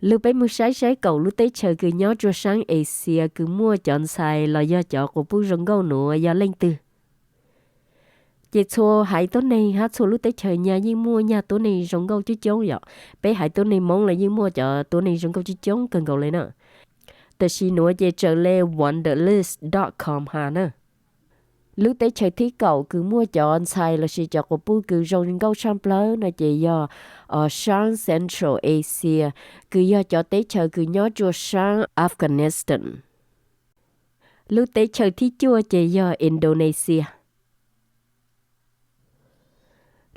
Lug peb moog saib saib kaum lub teb chaws kws nyob rua saab Asia kws muaj cov ntxhais los yog cov quas puj zoo nkauj nuav yog leej twg. Ces txhua haiv tuab neeg hab txhua lub teb chaws nyag yeej muaj nyag tuab neeg zoo nkauj coob coob yom. Peb haiv tuab neeg Moob los yeej muaj cov tuab neeg zoo nkauj coob coob kawg nkaus le na. Tam sim nuav ces tsaws le wanderlist dot com has na. Lub teb chaws thib kaum kws muaj cov ntxhais lossis cov quas puj kws zoo nkauj tshaaj plawg no ces yog saab Central Asia, kws yog cov teb chaws kws nyob rua saab Afghanistan. Lub teb chaws thib cuaj ces yog Indonesia.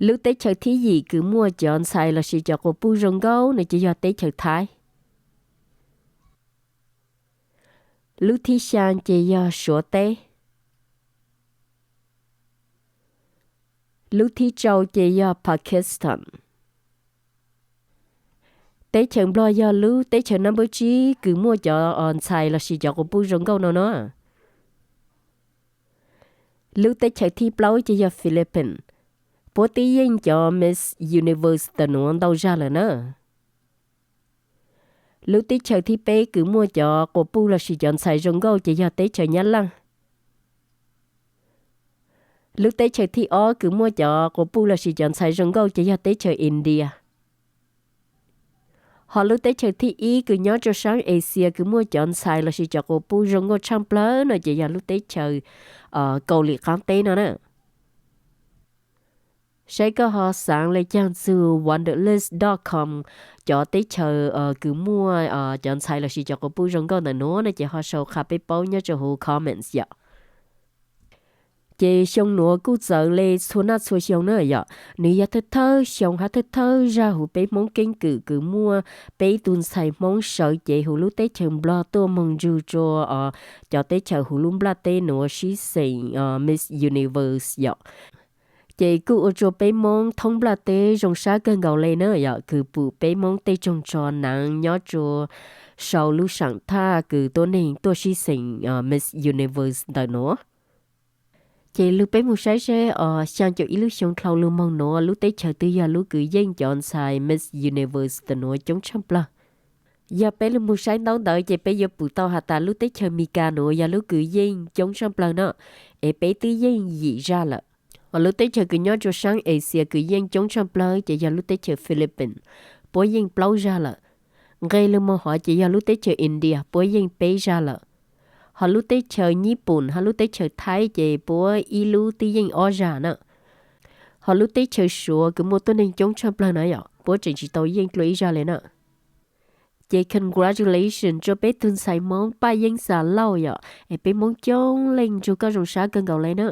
Lub teb chaws thib yim kws muaj cov ntxhais lossis cov quas puj zoo nkauj no ces yog teb chaws Thaib. Lub thib xyaa ces yog Suav teb. Lub thib rau ces yog Pakistan. Teb chaws Nplog yog lub teb chaws number tsib kws muaj cov ntxhais lossis cov quas puj zoo nkauj no no. Lub teb chaws thib plaub ces yog Philippines. Puab twb yeej cov Miss Universe tawm nuav ntau zag lawm na. Lub teb chaws thib peb kws muaj cov quas puj lossis cov ntxhais zoo nkauj ces yog teb chaws Nyab Laj. Lub teb chaws thib ob kws muaj cov quas puj lossis cov ntxhais zoo nkauj ces yog teb chaws India. Ho lub teb chaws thib ib kws nyob rua saab Asia kws muaj cov ntxhais lossis cov quas puj zoo nkauj tshaaj plawg no ces yog lub teb chaws Kaus Lim qaab teb no na. Saib koj ho xaav le caag txug wanderlist dot com, cov teb chaws kws muaj cov ntxhais lossis cov quas puj zoo nkauj ntawm nuav no ces ho sau qha peb paub nyob rua huv comments yom. Ces xyoo nuav kuj txawv le txhua naj txhua xyoo na yom, nws yog thawj thawj xyoo hab thawj thawj zag huv peb Hmoob keeb kwm kws muaj peb tug ntxhais Hmoob sawv cev huv lub teb chaws Nplog tuaj moog nrug rua cov teb chaws huv lub nplaj teb nuav sib xeem Miss Universe yom. Ces kuj ua rua peb Moob thoob nplaj teb zoo sab kawg nkaus le na yom, kws pum peb Moob tej tsoog tso naav nyob rua sau lub saam thaj kws tuab neeg tuaj sib xeem Miss Universe ntawm nuav. Ces lug peb moog saib seb xyaa caum ib lub xyoo dlhau lug moog nuav lub teb chaws twg yog lub kws yeej cov ntxhais Miss Universe ntawm nuav coob tshaaj plawg. Yog peb lug moog saib ntaub ntawv ces peb yuav pum tau has tas lub teb chaws Amelikas nuav yog lub kws yeej coob tshaaj plawg na, es peb twb yeej yim zag lawm. Ho lub teb chaws kws nyob rua saab Asia kws yeej coob tshaaj plawg ces yog lub teb chaws Philippines, puab yeej plaub zag lawm. Nqe lug moog hov ces yog lub teb chaws India puab yeej peb zag lawm. Ho lub teb chaws Nyij Pooj hab lub teb chaws Thaib ces puab ib lub twb yeej ob zag na. Ho lub teb chaws Suav kws muaj tuab neeg coob tshaaj plawg na yom, puab tseem tsis tau yeej dlua ib zag le na. Ces congratulations rua peb tug ntxhais Moob Paj Yeeb Xas Lauj yom, es peb Moob coob leej nrug koj zoo sab kawg nkaus le na.